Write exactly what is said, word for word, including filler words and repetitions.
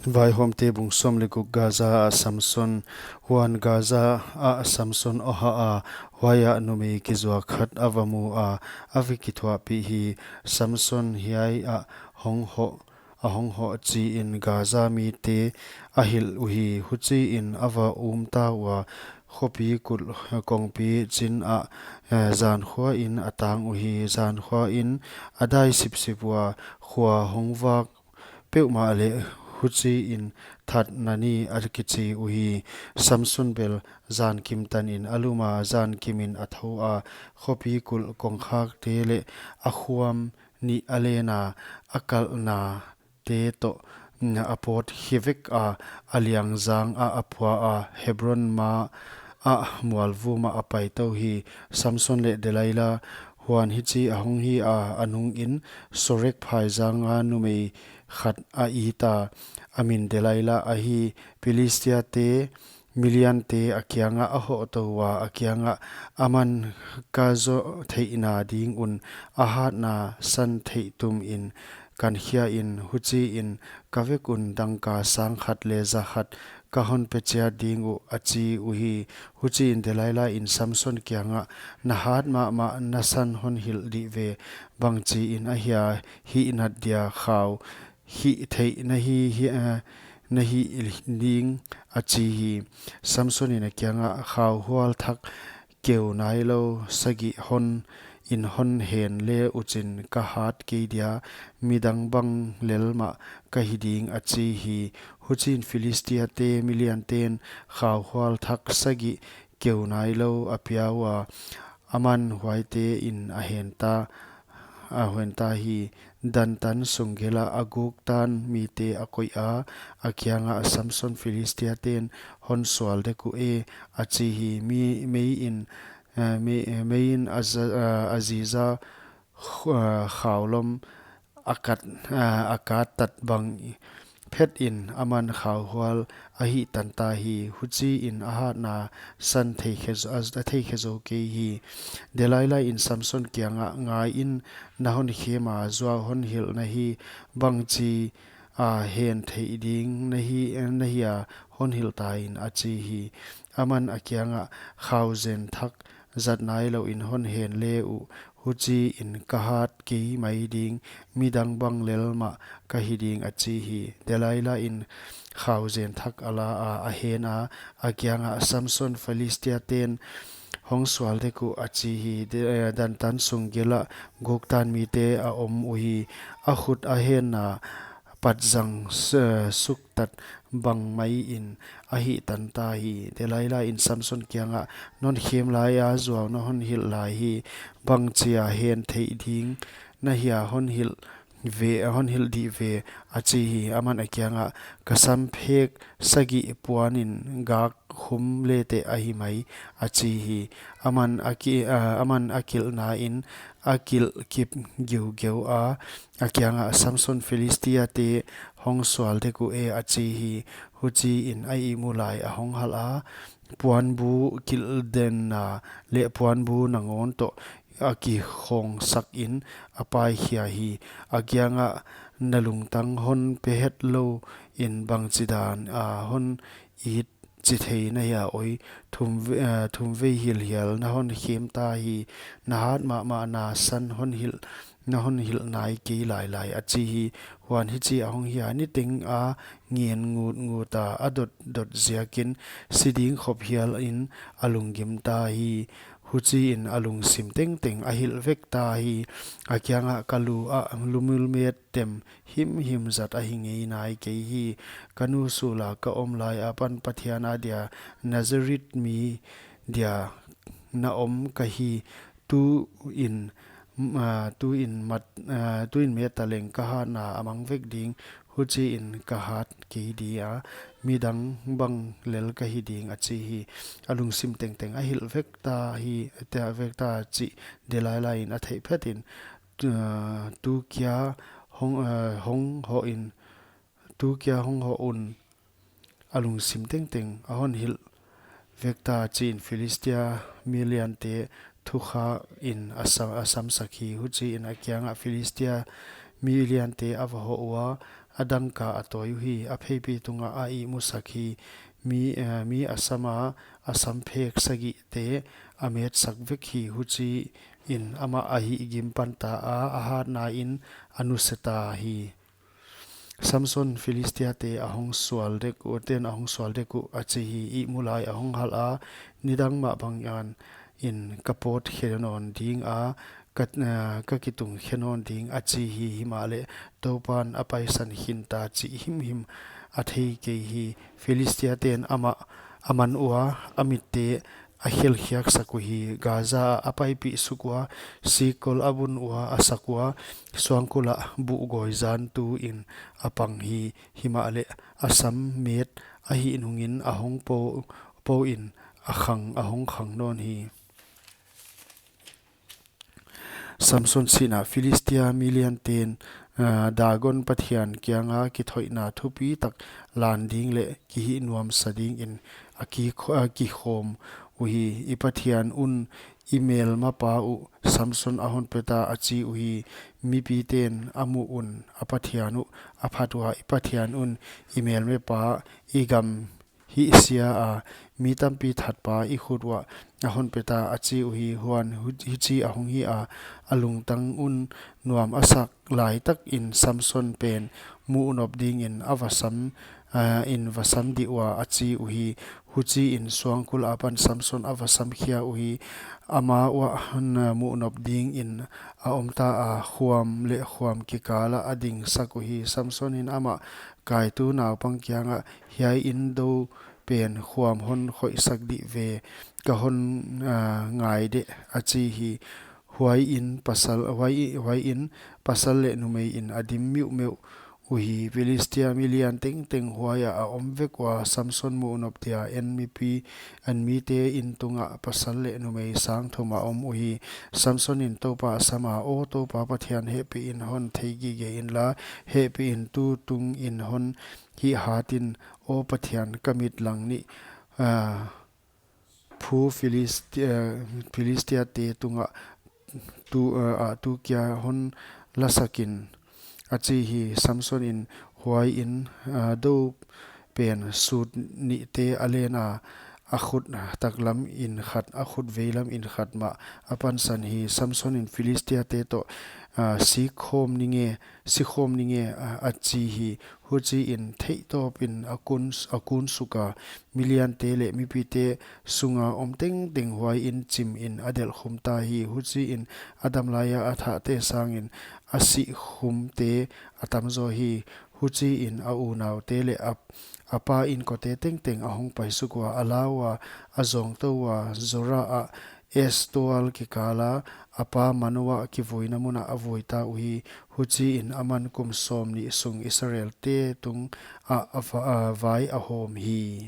Vaihawmte bung sawm leh guk. Gaza ah Samson. Huan Gaza ah Samson a hah a, huai ah numei kizuak khat a va mu a, a va kithuahpih hi. Samson hiai ah hong hoh, a hong hoh chiin Gaza mite a hilh uhi. Huchiin a va um ta ua, khopi kulh kongpi chin ah, eh, zankhuain a tang uhi. Zankhuain a dai sipsip ua, khua hong vak peuhmah leh huchiin that na ni a kichi uhi. Samson bel zankim tanin a lum a, zankimin a thou a, khopi kulh kongkhakte leh a khuam nih a len a, a kalhnate toh a pawt khe vek a, a liangzang ah a pua a, Hebron ma ah mualvum ah a paitou hi. Samson leh Delilah. Huan hichi a hong hi a, a nungin Sorek phaizang a numei khat a it a, a min Delilah ahi. Philistiate miliante a kiangah a hoh tou ua, a kiangah, Aman ka zoh theihna ding un a hatna san theih tumin kan khiain, huchiin ka vek un dangka sangkhat leh zakhat ka hon pe chiat ding uh, a chi uhi. Huchiin Delilah in Samson kiangah, Na hat mahmah na san hon hilh dih ve, bangchiin ahia hih nat dia khau hih theih na hi, hi, eh, na hih ding, a chi hi. Samson in a kiangah, Khauhual thak keu nailou sagih hon in hon hen le uchin ka hat kei dia, midang bang lel mah ka hi ding, a chi hi. Huchiin Philistiate milianten khauhual thak sagih keu nailou a pia ua, aman huaite in a hen ta, a hen ta hi. Dan tan sung gelh ah a guk tan mite a koih a, a kiangah, Samson, Philistiaten hon sual dek uh e, a chi hi. Mi, mei in, eh, mei, eh, mei in a za-, eh, a ziza khu-, eh, khaulom a kat, eh, a kat tat bang phetin aman khauhual a hih tan ta hi. Huchiin a hatna san theikhe zo-, a theikhe zou kei hi. Delilah in Samson kiangah, Ngaiin, na hon khem a, zuau hon hilh na hi, bangchi a hen theih ding na hi, na hia hon hilh ta in, a chi hi. Aman a kiangah, Khauzen thak zat nailouin hon hen le uh, huchiin ka hat kei mai ding, midang bang lel mah ka hi ding, a chi hi. Delilah in khauzen thak a la a, a hen a, a kiangah, Samson, Philistiaten hong sual dek uh, a chi hi. De-, eh, dan tan sung gelh ah guk tan mite a om uhi. A khut a henna pat zang s-, eh, suk tat bang maiin a hih tan ta hi. Delilah in Samson kiangah, Non khem lai a, zuau na hon hilh lai hi, bangchi a hen theih ding na hia hon hilh ve, hon hilh dih ve, a chi hi. Aman a kiangah, Ka sam phek sagih puanin gak khum leteh ahi mai, a chi hi. Aman a ki-, ah, aman a kilhna in a kilh kip giugeu a, a kiangah, Samson, Philistiate hong sual dek uh e, a chi hi. Huchiin a ihmu lai a hong halh a, puanbu kilhdenna leh puanbu nangawn toh a kikhawngsak in a paikhia hi. A kiangah, Na lungtang hon pe hetlouin bangchidan a hon it chi thei na hia oi, thum ve-, eh, thum vei hilhhial na hon khem ta hi, na hat mahmahna san hon hilh, na hon hilh nai kei lailai, a chi hi. Huan hichi a hong hi a, niteng a ngen ngutngut a, a dotdot ziakin si ding khop hialin a lunggim ta hi. Huchiin a lungsim tengteng a hilh vek ta hi. A kiangah, Ka lu ah lumilmet tem himhim zat ahi ngei nai kei hi. Ka nu sul a ka om lai apan Pathian adia Nazareth mi dia na om ka hi. Tuin, ah, tuin mat, ah, tuin met taleng ka hatna a mang vek ding, huchiin ka hat kei dia, midang bang lel ka hi ding, a chi hi. A lungsim tengteng a hilh vek ta hi, a tia vek ta chih Delilah in a theih phetin, ah, tu kia hong, ah, hong hoh in, tu kia hong hoh un, a lungsim tengteng a hon hilh vek ta, chiin Philistia miliante thukha in a sa-, a samsak hi. Huchiin a kiangah Philistia miliante a va hoh ua, a dangka a tawi uhi, a pheipi tungah a ihmusak hi. Mi, eh, mi a sama a sam phek sagihte a metsak vek hi. Huchiin amah a hihgim panta a, a hatnain a nusia ta hi. Samson, Filistiate a hong sual dek uh, ten a hong sual dek uh, a chi hi. Ihmu lai a hong halh a, nidang mah bangin ka pawt khe nawn ding a, ka, eh, ka kitung khe nawn ding, a chi hi. Himahleh Toupan a paisan khin ta chih himhim a thei kei hi. Filistiaten amah a man ua, a mitte a khelkhiaksak uhi. Gaza ah a paipih suk ua, sikkol a bun ua, a sak ua, suangkul ah buhgawi zantuin a pang hi. Himahleh a sam met ahih nungin a hong po, poin a khang, a hong khang nawn hi. Samson sihna. Filistia milianten, ah, Dagon pathian kianga kithoihna thupitak lan ding leh kihihnuamsa dingin a ki, a kikhawm uhi. I pathian un, i melmapa uh Samson a hon peta, a chi uhi. Mipiten a muh un a pathian uh a phat ua, i pathian un i melmapa, i gam hihsia a, mi tampi thatpa i khut uah a hon peta, a chi uhi. Huan hu, hichi a hong hi a, a lungtang un nuam a sak laitakin Samson pen muh nop dingin a va sam, ah, in va sam dih ua, a chi uhi. Huchiin suangkul apan Samson a va sam khia uhi. Ama uah hon, ah, muh nop dingin a omta a, khuam leh khuam kikal ah a dingsak uhi. Samsonin amah kaitu naupang kiangah, hiai in dou pen khuam hon khoihsak dih ve, ka hon, ah, ngai deh, a chi hi. Huaiin pasal, huai, huaiin pasal leh numeiin a dim miuhmeuh uhi. Filistia milian tengteng huaiah a om vek ua, Samson muh nop dia en mipi, en mite in tungah pasal leh numei sang thum a om uhi. Samsonin Toupa a sam a, Aw Toupa Pathian, hehpihin hon theigige inla, hehpihin tu tungin hon hihhat in, aw Pathian, ka mit lang nih, ah, phu Filistia, Filistiate tungah tu, ah, ah, tu kia hon lasak in, a chi hi. Samsonin huaiin, ah, dou pen sut nihte a len a, a khut taklam in khat, a khut veilam in khat mah a pansan hi. Samsonin Filistiate toh, ah, sikhawm ninge, sikhawm ninge, ah, a chi hi. Huchiin theihtawpin a kun, a kun suk a, miliante leh mipite sunga om tengteng huaiin chimin a delhkhum ta hi. Huchiin a damlaia a thahte sangin a sihkhumte a tamzaw hi. Huchiin a unaute leh a, a pa inkote tengteng a hong paisuk ua, a la ua, a zawngtou ua, Zora ah Estaol kikala a pa Manoah kivuina munah a vui ta uhi. Huchiin aman kum sawmnih sung Israelte tungah a va, a vai a hawm hi.